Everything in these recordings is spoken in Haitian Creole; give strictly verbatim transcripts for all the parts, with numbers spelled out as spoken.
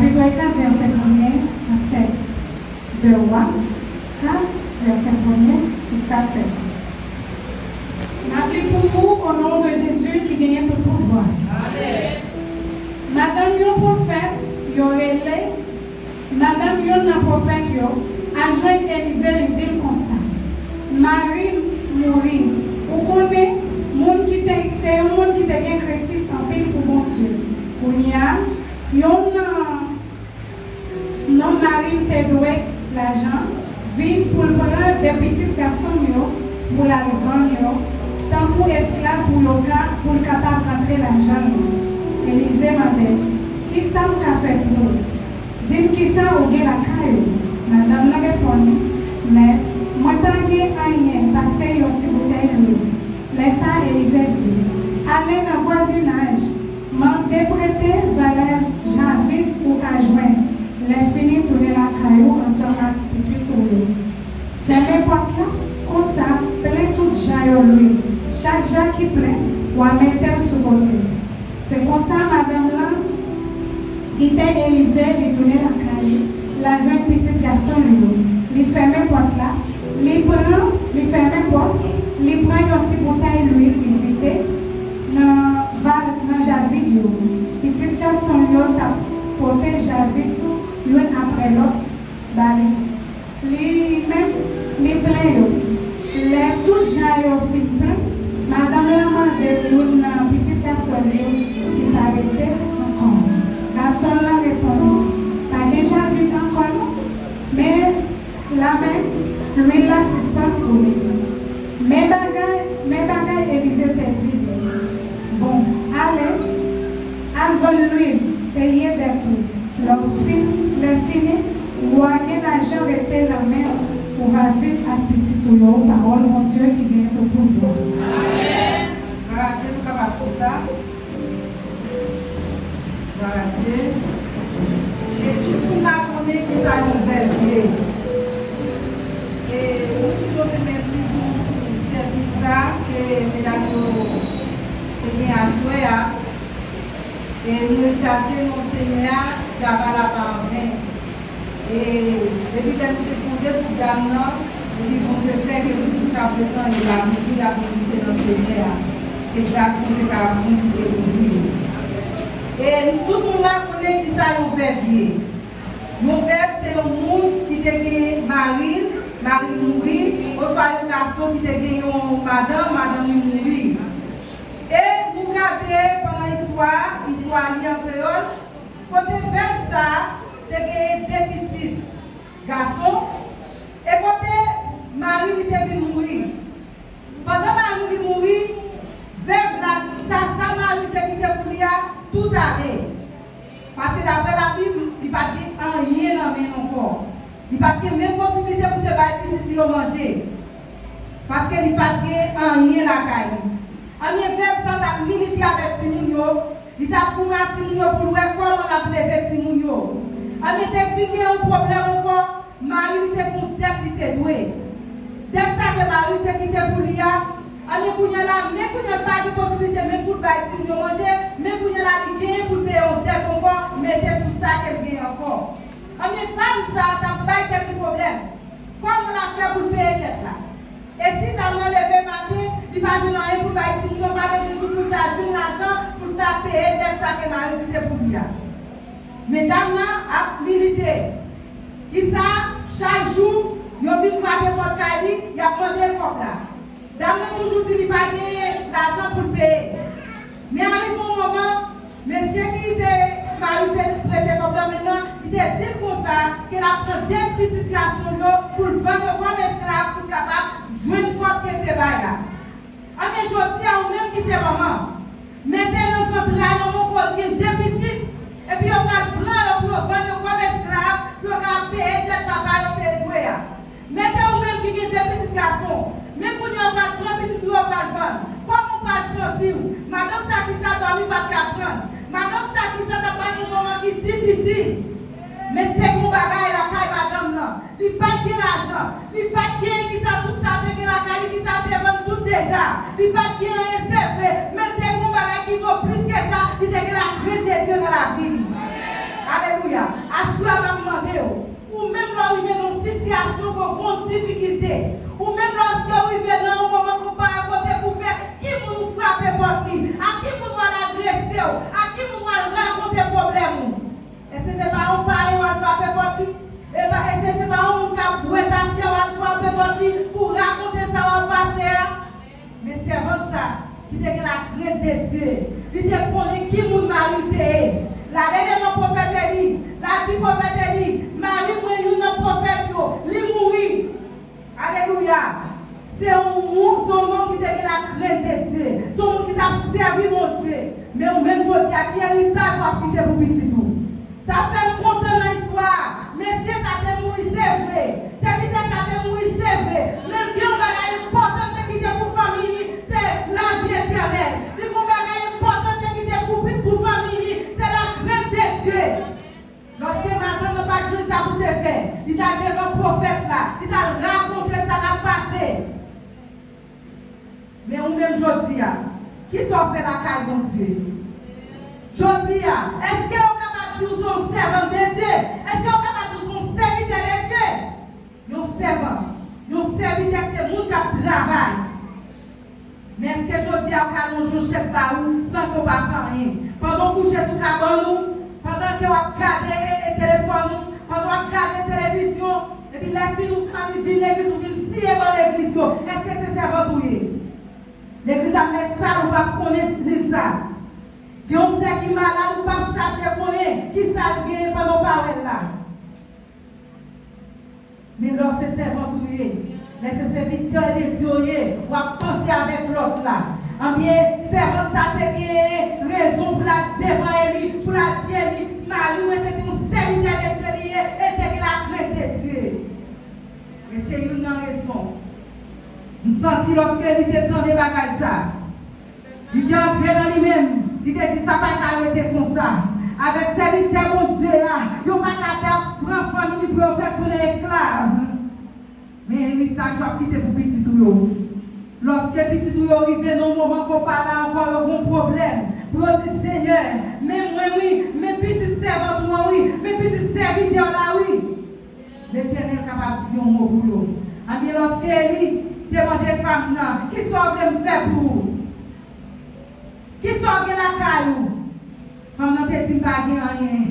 Chapitre quatre, verset premier à sept. Deux Rois quatre, verset premier jusqu'à sept. N ap li pou ou, au nom de Jésus ki genyen tout pouvwa. Amen. Madanm yon pwofèt, yo rele, madanm youn nan pwofèt yo, al jwenn Elize, li di l konsa, mari m mouri. Ou konnen, moun ki te, se yon moun ki te gen krentif anpil pou Bondye. Kounye a, yon nan nonm mari m te dwe lajan vin pou l pran de pitit gason m yo pou l al vann yo tankou esklav pou yo ka, pou l kapab rantre lajan l yo. Elize mande, kisa m ka fè pou ou? Di m kisa ou gen lakay ou. Madanm nan reponn, men mwen pa gen anyen pase yon ti boutèy lwil. Lè sa a, Elize di, ale nan vwazinaj, mande prete valè javik ou ka jwenn. Lè fini, tounen lakay ou ansanm ak pitit ou yo. Fèmen pòt la, konsa, plen tout ja yo lwil. Chak ja ki plen, w a mete l sou kote. Se konsa, madanm lan kite Elize, li tounen lakay li, l al jwenn pitit gason l yo. Li fèmen pòt la, li pran, li fèmen pòt, li pran yon ti boutèy lwil, li vide nan va, nan ja vid yo. Pitit gason l yo t ap pote ja vid youn apre lòt ba li. Li menm, li plen yo. Lè tout ja yo fin plen, madanm lan mande youn nan pitit gason l yo si pa rete ankò. Gason l lan reponn, pa gen ja vid ankò non. Men, la men, lwil la sispann koule. Men bagay, men bagay Elize te di li, bon, ale, al vann lwil, peye dèt ou. Lè w fin, lè fini, w a gen lajan rete nan men w, ou va viv ak pitit ou yo. Pawòl Bondye ki gen tout pouvwa. Glwa a Dye, nou kapab chita. Glwa a Dye. E tout moun la konnen kisa yon vèv ye. E nou di Bondye mèsi pou sèvis sa ke medam yo te gen aswè a. E nou egzalte non Senyè a, travay la pa anven. E depi lè nou te fonde gwoup dam nan, epi Bondye fè ke nou jiskaprezan, e la nou di ap milite nan Senyè a. Ke gras Bondye ka kontinye kouvri nou. E tout moun la konnen kisa yon vèv ye. Yon vèv se yon moun ki te gen mari l, mari l mouri, oswa yon gason ki te gen yon madanm, madanm li mouri. E nou gade pandan istwa, istwa li an kreyòl, kote vèv sa a te genyen de pitit gason, e kote mari li te vin mouri. Pandan mari li mouri, vèv la, sa, sa mari te kite pou li a, tout ale. Paske daprè Labib, li pa t gen anyen nan men l ankò. Li pa t gen menm posiblite pou te bay pitit li yo manje. Paske li pa t gen anyen lakay li. Anyen vèv sa t ap milite avèk timoun yo, li t ap kouri ak timoun yo pou l wè kòman l ap leve timoun yo. Anyen te vin gen yon pwoblèm ankò, mari li te gen yon dèt li te dwe. Dèt sa ke mari te kite pou li a, anyen kounye a la, men kounye a l pa gen posiblite menm pou l bay timoun yo manje, men kounye a la li genyen pou l peye yon dèt ankò, mete sou sa ke l genyen ankò. Anyen fanm sa a t ap bay tèt li pwoblèm. Kòman l ap fè pou l peye dèt la? E si dam nan leve maten, li pa jwenn anyen pou l bay timoun yo, pa bezwen di pou l ta jwenn lajan pou l ta peye dèt sa ke mari kite pou li a. Men dam nan ap milite. Kisa? Chak jou, yo vin frape pòt kay li, y ap mande l kòb la. Dam nan toujou di li pa genyen lajan pou l peye. Men arive yon moman, mesye ki te mari te prete kòb la men nan, li te di l konsa ke l ap pran de pitit gason l yo pou l vann yo kòm esklav pou l kapab jwenn kòb ke l te bay la. Anben, jodi a, ou menm ki se manman, mete nan zantray manman w ke w gen de pitit, epi yo pral pran yo pou yo vann yo kòm esklav, pou yo ka peye dèt papa yo te dwe a. Mete ou menm ki gen de pitit gason, men kounye a w pral pran pitit ou yo pral vann. Kòman w pral santi w? Madanm sa ki sa dòmi pa t ka pran. Madanm sa ki sa t ap pase yon moman ki difisil. Men se yon bagay lakay madanm nan. Li pa t gen lajan. Li pa t gen ki sa tout sa te gen lakay li, ki sa te vann tout deja. Li pa t gen anyen, se vre. Men te yon bagay ki vo plis ke sa, li te gen lakrent de Dye nan lavi li. Alelouya. difikilte. Ou menm lòske w rive nan yon moman konpare kote pou fè, ki moun ou frape pòt li? A ki moun w al adrese w? A ki moun w al rakonte pwoblèm ou? Èske se pa yon payen w al frape pòt li? E pa, èske se pa yon moun k ap bwè tafya w al frape pòt li pou rakonte sa w ap pase a? Men sèvant sa ki te gen lakrent de Dye, li te konnen ki moun mari l te ye. L ale devan pwofèt Eli, l al di pwofèt Eli, mari mwen youn nan pwofèt yo, li mouri. Alelouya! Se yon moun, se yon nonm ki te gen lakrent de Dye, se yon moun ki t ap sèvi Bondye. Men ou menm jodi a, ki eritaj w ap kite pou pitit ou? Sa fè m kontan nan istwa a. Mesye sa te mouri, se vre. Sèvitè sa te mouri, se vre. Men l gen yon bagay enpòtan l te kite pou fanmi li, se lavi etènèl. Li gen yon bagay enpòtan l te kite pou, pou fanmi li, se lakrent de Dye. Lòske madanm nan pa t jwenn sa pou te fè, li t al devan pwofèt la, li t al rakonte sa k ap pase. Men ou menm jodi a, kisa w fè lakay Bondye? Jodi a, èske w kapab di w se yon sèvant de Dye? Èske w kapab di w se yon sèvitè de Dye? Yon sèvant, yon sèvitè se moun k ap travay. Men èske jodi a w ka lonje yon chèk ba ou san ke w pa fè anyen? Pandan w kouche sou kabann ou, pandan ke w ap gade, e, e, telefòn ou, pandan w ap gade televizyon, epi lè fini ou anvi vin legliz, ou vin siye ban legliz yo. Èske se sèvant ou ye? Legliz ap fè sal, ou p ap konnen si l sal. Gen yon sè ki malad, ou p ap chache konnen ki sa l genyen pandan w pa wè l la. Men lè w se sèvant ou ye, lè se sèvitè de Dye w ye, w ap panse avèk lòt la. Anbyen, sèvant sa te gen rezon pou l al devan Eli, pou l al di Eli, mari mwen se te yon sèvitè de Dye li ye, e l te gen lakrent de Dye. E se youn nan rezon. M santi lòske li te tande bagay sa, li te antre nan li menm, li te di, sa pa ka rete konsa. Avèk sèvitè Bondye a, yo pa ka fè pran fanmi li pou yo fè tounen esklav. Men eritaj w ap kite pou pitit ou yo. Lòske pitit ou yo rive nan yon moman ke w pa la ankò, yo gen yon pwoblèm, pou yo di, Senyè, men mwen wi, men pitit sèvant ou an wi, men pitit sèvitè w la wi. Letènèl kapab di yon mo pou yo. Anbyen, lòske Eli te mande fanm nan, kisa w vle m fè pou ou? Kisa w gen lakay ou? Fanm nan te di, m pa gen anyen.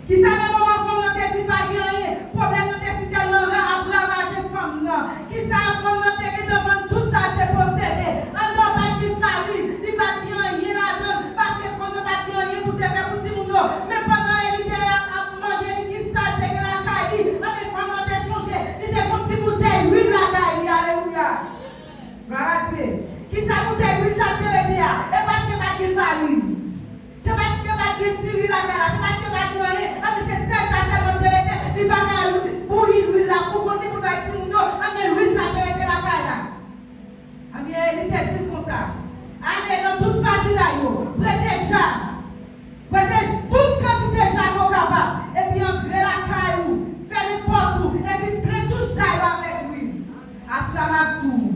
Kisa nan moman fanm nan te di, m pa gen anyen, pwoblèm nan te sitèlman ra-, ap ravaje fanm nan. Kisa fanm nan te gentan vann tout sa l te posede? Anndan w pa t gen farin, li pa t gen anyen ladan l, paske fanm nan pa t gen anyen pou te fè pou timoun yo. Men pandan Eli te ap, ap mande li kisa l te gen lakay li, anben fanm nan te chonje, li te gon ti boutèy lwil lakay li, alelouya. Glwa a Dye. Kisa boutèy lwil sa te rete a? E paske pa t gen farin. Se paske pa t gen diri lakay la, se paske pa t gen anyen. Anben se sèl sa sèlman te rete, li pa ka bouyi lwil la pou kont li pou bay timoun yo, anben lwil sa te rete lakay la. Anben li te di l konsa, ale nan tout vwazinay yo, prete ja, prete tout kantite ja ke w kapab, epi antre lakay ou, fèmen pòt ou, epi plen tout ja yo avèk lwil. Aswè a m ap di w,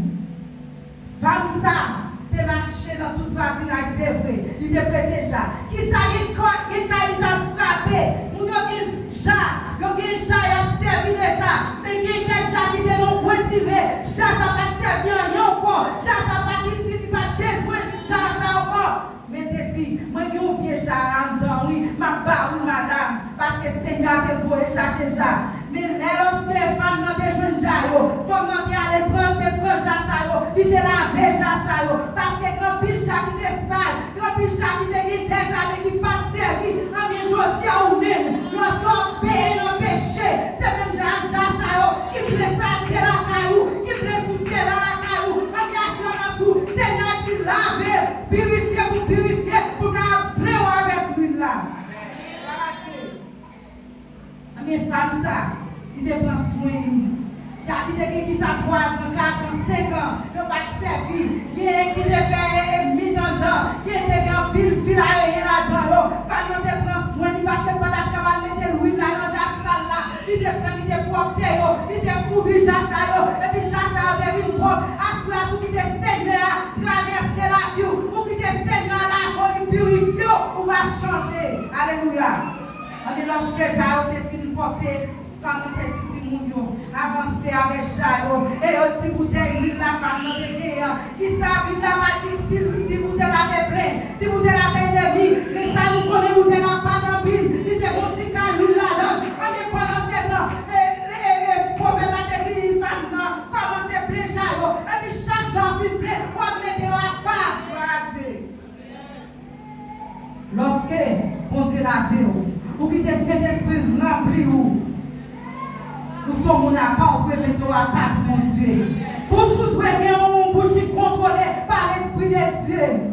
fanm sa te mache nan tout vwazinay, se vre, li te prete ja. Kisa gen kò, gen kay li t al frape? Moun yo gen ja, yo gen ja, y ap sèvi de ja. Men gen kèk ja ki te nan yon kwen tire. Ja sa pa t sèvi anyen ankò. Ja sa pa t itil, li pa t bezwen ja sa ankò. Men te di, mwen gen yon vye ja anndan wi, m ap ba ou l madanm, paske Senyè a te voye chache ja. Men lè lòske fanm nan te jwenn ja yo, fanm nan te ale pran, te pran ja sa yo, li te lave ja sa yo, paske gen anpil ja ki te sal, gen anpil ja ki te gen dèzane ki pa t sèvi. Anben jodi a ou menm, lòske w ap benyen nan peche, se menm jan ak ja sa yo ki plen salte lakay ou, ki plen souse la lakay ou, anben aswè m ap di w, Senyè a di lave, pirifye pou pirifye, pou l ka plen w avèk lwil la. Glwa a Dye. Anben fanm sa, li te pran swen li. Ja ki te gen kisa twazan, katran, senkan, yo pa t sèvi. Genyen ki te fè, e, e, mit anndan, genyen te gen anpil vil areyen ladan yo. Fanm nan te pran swen li paske l pa t ap kapab mete lwil la nan ja sal la. Li te pran, li te pwòpte yo, li te foubi ja sa yo, epi ja sa yo te vin pwòp. Aswè a, si w kite Senyè a travèse lavi w, ou kite Senyè a lave w, li pirifye w, ou va chanje. Alelouya! Anben lòske ja yo te fin pwòpte, fanm nan te di timoun yo, a, Avanse avèk ja yo, e yo di boutèy lwil la fanm nan te genyen an. Kisa Bib la pa di si, si boutèy la te plen, si boutèy la te demi, men sa nou konnen boutèy la pa t anpil, li te gon ti kal lwil ladan. Anben pandan se tan, e, e, e, pwofèt la te di fanm nan, kòmanse plen ja yo, epi chak ja w fin plen, w ap mete yo apa. Glwa a Dye. Lòske Bondye lave w, ou kite Sentespri ranpli w, ou se yon moun apa, ou dwe mete w apa pou Bondye. Bouch ou dwe gen yon bouch ki kontwole pa Lespri de Dye.